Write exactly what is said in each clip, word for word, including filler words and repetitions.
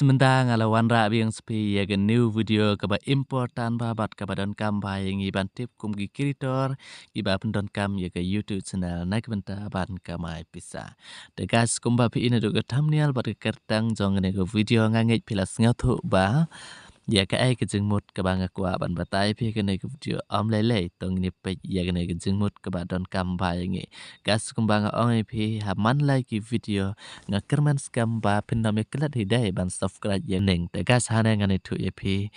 Mynta nga la wanrah biang sa phi ïa ka new video kaba important bha bad kaba donkam bha ïa ngi ban tip kum ki creator kiba pyndonkam ïa ka YouTube channel na ka bynta ban kamai pisa. Te guys, kumba phi i naduh ka thumbnail bad ka kyrteng jong kane ka video, nga ngeit phi la sngewthuh ba ïa kaei ka jingmut kaba nga kwah ban batai phi kane ka video. Ym lei lei, to ngin ïa peit ïa kane ka jingmut kaba donkam bha ïa ngi. Guys, kumba nga ong ïa phi ha man la ki video, nga kyrmen skhem ba phin ym ïa klet hi dei ban subscribe ïa ngi. Te guys, hangne ngan ïathuh ïa phi,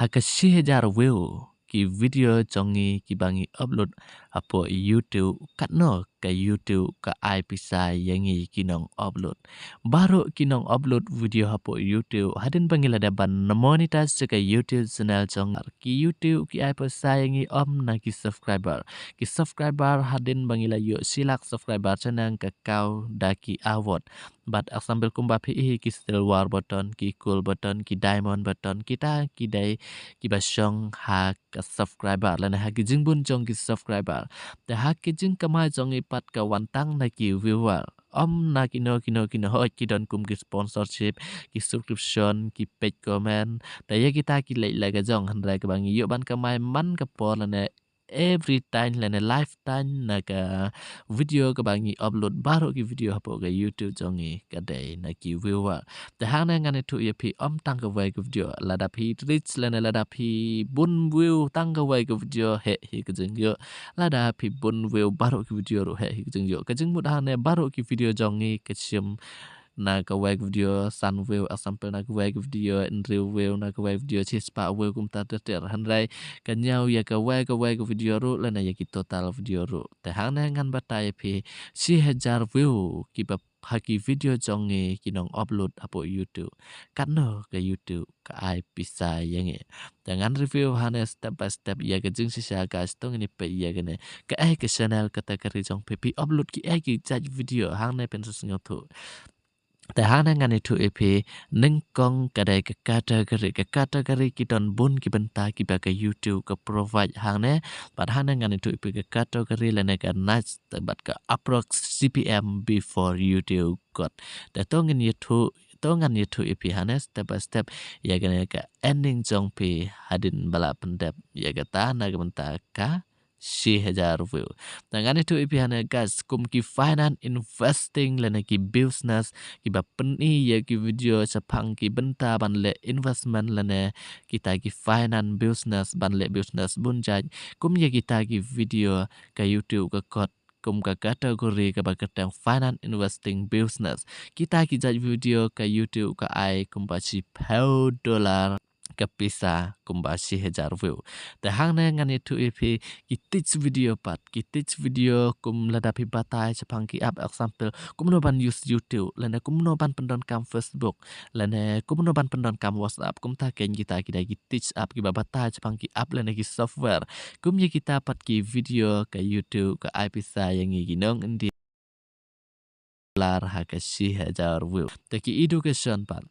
ha ka shi hajar view ki video jong ngi kiba ngi upload hapoh YouTube, katno ka YouTube ka ai pisa ïa ngi ki nong upload. Baroh ki nong upload video hapoh YouTube, hadien ba ngi la dep ban monetize ïa ka YouTube channel jong ngi, ki YouTube ki ai pisa ïa ngi ym na ki subscriber. Ki subscriber, hadien ba ngi la ïoh shi lak subscriber, te nang ka kaw da ki award. Bad example kumba phi i, ki silver button, ki gold button, ki diamond button, kita ki dei kiba shong ha ka subscriber lane ha ki jingbun jong ki subscriber. Te ha ki jingkamai jong ngi pat ka wan tang na ki viewer, ym na kino kino kino, hooid ki don kum ki sponsorship, ki subscription, ki paid comment. Te ïa kita ki leit la ka jong, hynrei kaba ngi ïoh ban kamai man ka por lane every time lane lifetime na ka video kaba ngi upload, baroh ki video hapoh ka YouTube jong ngi ka dei na ki viewer. Te hangne ngan ïathuh ïa phi, ym tang kawei ka video, lada phi reach lane lada phi bun view tang kawei ka video, heh hi ka jingïoh. Lada phi bun view baroh ki video ruh, heh hi ka jingïoh. Ka jingmut hangne, baroh ki video jong ngi ka shim na kawei ka video san view, example na kawei ka video hynriew view, na kawei ka video shispah view, kumta ter ter. Hynrei ka ñiew ïa kawei kawei ka video ruh lane ïa ki total video ruh. Te hangne ngan batai ïa phi, shi hajar view kiba ha ki video jong ngi ki nong upload hapoh YouTube, katno ka YouTube ka ai pisa ïa ngi. Te ngan review hangne step by step ïa ka jingshisha, guys, to ngin ïa peit ïa kane. Kaei ka channel category jong phi, phi upload kiei ki jait video, hangne phin sa sngewthuh. Te hangne ngan ïathuh ïa phi, nyngkong ka dei ka category. Ka category ki don bun ki bynta kiba ka YouTube ka provide hangne. Bad hangne ngan ïathuh ïa phi ka category lane ka niche, te bad ka approx C P M before YouTube cut. Te to ngin ïathuh, to ngan ïathuh ïa phi hangne step by step ïa kane ka earning jong phi hadien ba la pyndep ïa kata na ka bynta ka shi hajar view. Te ngan ïathuh ïa phi hangne, guys, kum ki finance investing lane ki business kiba pyni ïa ki video shaphang ki bynta ban leh investment lane kita ki finance business, ban leh business bun jait. Kum ïa kita ki video ka YouTube ka cut kum ka category kaba kyrteng finance investing business. Kita ki jait video ka YouTube ka ai kumba shiphew dollar ka pisa kumba shi hajar view. Te hangne ngan ïathuh ïa phi ki tips video pat, ki tips video kum lada phi batai shaphang ki app, example kumno ban use YouTube, lane kumno ban pyndonkam Facebook, lane kumno ban pyndonkam WhatsApp. Kumta kein kita ki dei ki tips app kiba batai shaphang ki app lane ki software. Kum ïa kita pat ki video ka YouTube ka ai pisa ïa ngi ki nong India dollar ha ka shi hajar view. Te ki education pat,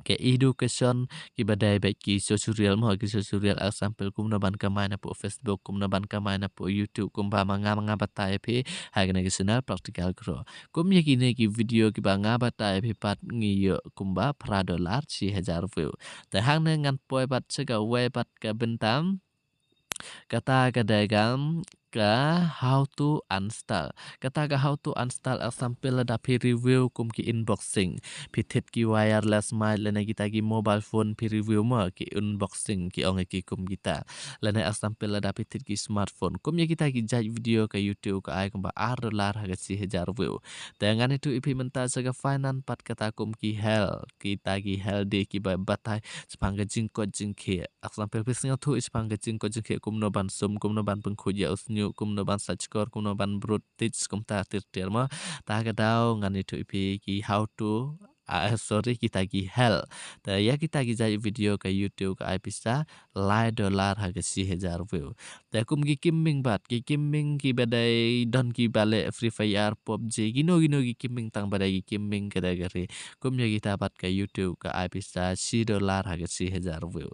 ka education kiba dei bad ki tutorial mo, ki tutorial example kumno ban kamai napoh Facebook, kumno ban kamai napoh YouTube, kumba ma nga ma nga batai ïa phi ha kane ka channel Practical Grow. Kum ïa kine ki video kiba nga batai ïa phi pat ngi ïoh kumba phra dollar shi hajar view. Te hangne ngan poi pat sha kawei pat ka bynta, kata ka dei ka, ka how to install. Kata ka how to install, example lada phi review kum ki unboxing, phi thied ki wireless mic lane kita ki mobile phone phi review mo, ki unboxing ki ong ïa ki kum kita. Lane example lada phi thied ki smartphone. Kum ïa kita ki jait video ka YouTube ka ai kumba ar dollar ha ka shi hajar view. Te ngan ïathuh ïa phi mynta sha ka finance pat, kata kum ki health, kita ki health dei kiba batai shaphang ka jingkoit jingkhiah. Example phi sngewthuh shaphang ka jingkoit jingkhiah, kumno ban sum, kumno ban pynkhuid ïa u shñiuh, kumno ban sait shkor, kumno ban brut, tips kumta ter ter mo. Ta ka daw ngan ïathuh ïa phi ki how to, ah, sorry, kita ki health. Te ïa kita ki jait video ka YouTube ka ai pisa lai dollar ha ka shi hajar view. Te kum ki gaming pat, ki gaming kiba dei don kiba leh Free Fire, PUBG, kino kino ki gaming tang ba dei ki gaming ka dei ka ri. Kum ïa kita pat ka YouTube ka ai pisa shi dollar ha ka shi hajar view.